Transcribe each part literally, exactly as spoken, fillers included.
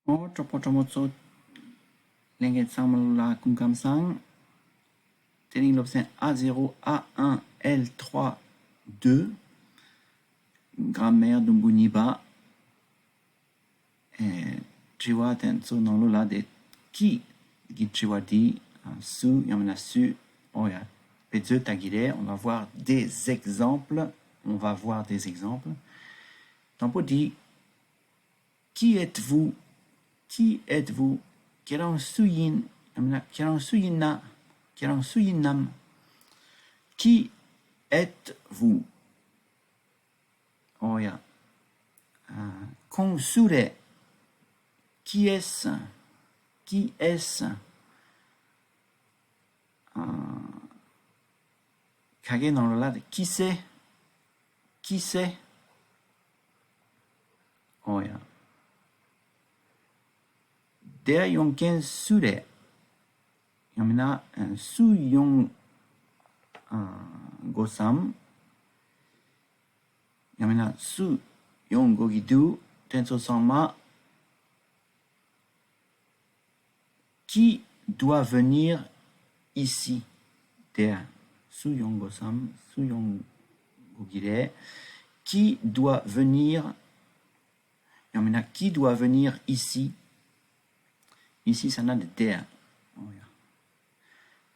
ཨོ། གྲོགས་པོ་གྲོགས་མོ་ཚོ། ལྷན་རྒྱས་ཚང་མ་ལ་སྐུ་ཁམས་བཟང་། དེ་རིང་སློབ་ཚན་A zéro, A un, L trois, deux. Grammaire དུམ་བུ་གཉིས་པ། ཨེ། དྲི་བ་དེ་ཚོ་ནང་ལོགས་ལ་དེ། ཀི་གི་དྲི་བ་འདི། ཨ། སུ་ཡང་མིན་ན་སུས། ཨོ་ཡ། བེད་སྤྱོད་བཏང་གི་རེད། On va voir des exemples. On va voir des exemples. དང་པོ་འདི། Qui êtes-vous? Qui êtes-vous? ཁྱེད་རང་སུ་ཡིན། ཡང་མིན་ན་ཁྱེད་རང་སུ་ཡིན་ན། ཁྱེད་རང་སུ་ཡིན་ནམ། Qui êtes-vous? ཨོ་ཡ། ཨ། ཁོང་སུ་རེད། Qui est-ce? Qui est-ce? ཨ། ཁ་སྐད་ནང་ལོགས་ལ། Qui c'est? Qui c'est? ཨོ་ཡ། དེར་ཡོང་མཁན་སུ་རེད། ཡང་མིན་ན། ཨ། སུ་ཡོང་། ཨ། དགོས་སམ། ཡང་མིན་ན་སུ་ཡོང་དགོས་ཀྱི་འདུག་དེ་ཚོ་ཚང་མ། Qui doit venir ici? དེར་སུ་ཡོང་དགོས་སམ། སུ་ཡོང་དགོས་ཀྱི་རེད། Qui doit venir? ཡང་མིན་ན། Qui doit venir ici? Ici ཟེར་ན་འདི་དེར། ཨོ་ཡ།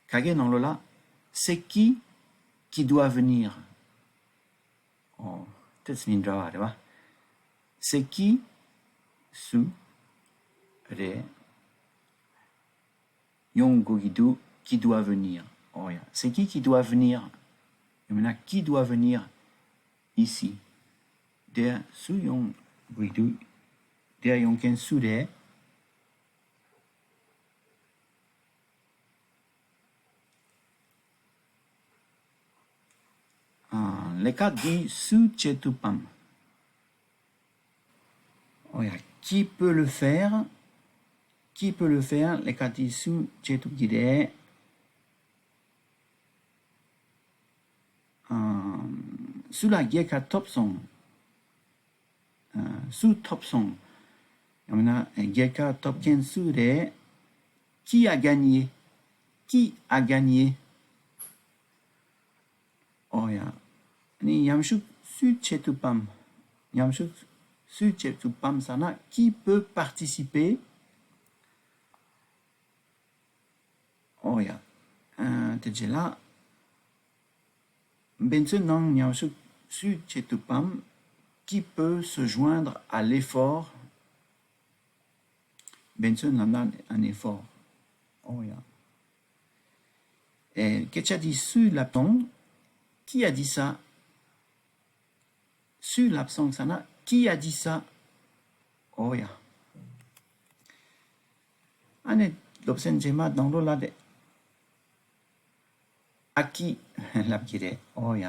ཁ་སྐད་ནང་ལོགས་ལ། C'est qui qui doit venir? ཨོ། དེ་ཚོ་མི་འདྲ་བ་རེད་པ། C'est qui སུ་རེད། ཡོང་དགོས་ཀྱི་འདུག Qui doit venir? ཨོ་ཡ། C'est qui qui doit venir? ཡང་མིན་ན། Qui doit venir ici? དེར་སུ་ཡོང་དགོས་ཀྱི་འདུག་དེར་ཡོང་མཁན་སུ་རེད། ཨ། ལས་ཀ་འདི་སུས་བྱེད་ཐུབ་བམ། ཨོ་ཡ། Qui peut le faire? Qui peut le faire? ལས་ཀ་འདི་སུས་བྱེད་ཐུབ་ཀྱི་རེད། ཨ། སུ་ལ་རྒྱལ་ཁ་ཐོབ་སོང་། ཨ། སུ་ཐོབ་སོང་། ཡང་མིན་ན་རྒྱལ་ཁ་ཐོབ་མཁན་སུ་རེད། Qui a gagné? Qui a gagné? ཨོ་ཡ། ཨ་ནི་མཉམ་ཞུགས་སུས་བྱེད་ཐུབ་བམ། མཉམ་ཞུགས་སུས་བྱེད་ཐུབ་བམ་ཟེར་ན། Qui peut participer? ཨོ་ཡ། ཨ། དེ་རྗེས་ལ། འབད་བརྩོན་ནང་མཉམ་ཞུགས་སུས་བྱེད་ཐུབ་བམ། Qui peut se joindre à l'effort? འབད་བརྩོན་ལབ་ན་un effort. ཨོ་ཡ། ཨེ། སྐད་ཆ་འདི་སུས་ལབ་སོང་། Qui a dit ça? སུས་ལབ་སོང་ཟེར་ན། Qui a dit ça? ཨོ་ཡ། ཨ་ནི་སློབ་ཚན་རྗེས་མ་ནང་ལོགས་ལ་དེ། À qui ལབ་ཀྱི་རེད། ཨོ་ཡ།